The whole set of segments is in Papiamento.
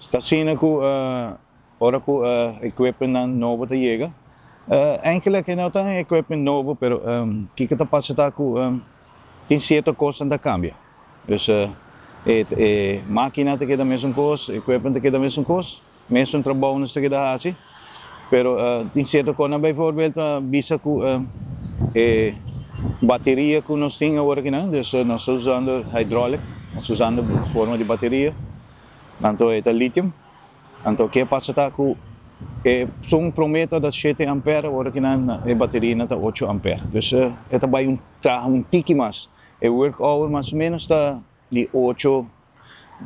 Ta asina ku ora ku equipmentnan nobo ta yega, enkele ke no ta equipment nobo pero kiko ta pasa ta ku tin sierto kosnan ta kambia. Dus e makina ta keda mesun kos, equipment ta keda mesun kos, mesun trabou nos ta keda hasi, pero tin sierto kosnan bijvoorbeeld bisa ku e bateria ku nos tin awor akinan, dus nos ta usando hydraulic, nos ta usando forma di bateria. Anto e ta lithium. Anto ke pasa ta ku e sun prome ta da shete ampère, ora ki nan e bateria nan ta ocho ampère. Dus e ta bai un traha un tiki mas. E work hour mas o menos ta di ocho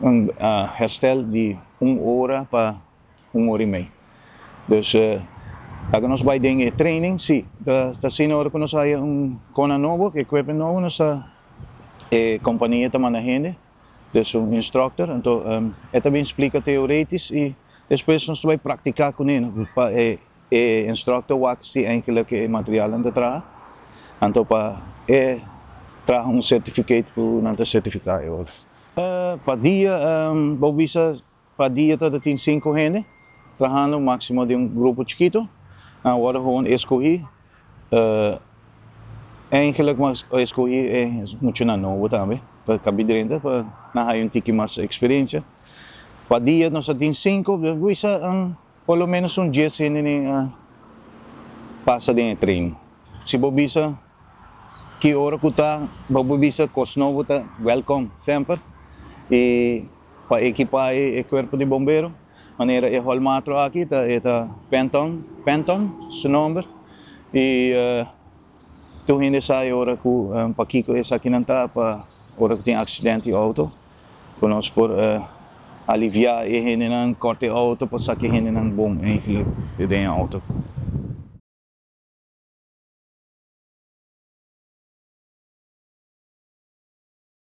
un herstel di un ora pa un ora i mei. Dus laga nos bai den e training, si ta asina ora ku nos haya un kona nobo, equipment nobo nos ta e kompania ta manda hende. Dus un instructor, anto e ta bin splica theoretisch y despues nos ta bay practica cune pa e e instructor wak si enkele ke e materialnan ta traha, anto pa e traha un certificate cu nan ta certifica e ora. Pa dia bo bisa pa dia ta tin cinco hende trahando maximo den un grupo chikito, nan a worde gewoon escogi. Eigenlijk mas a escogi e muchanan nobo tambe pa cabi drenta pa nan haya un tiki mas experiencia. Pa dia nos a tin cinco, bisa por lo menos un dies hende ni a pasa den e training. Si bo bisa ki ora cu ta bo por bisa cos nobo ta welcome semper y pa ekipa e cuerpo di bombero. Manera e holmatro aki ta e ta Penton, Penton su nomber y tur hende sa e ora cu pakico esakinan ta pa ora cu tin accidente di auto cu nos por alivia e hendenan corta e auto pa saki e hendenan bon eigenlijk den e auto.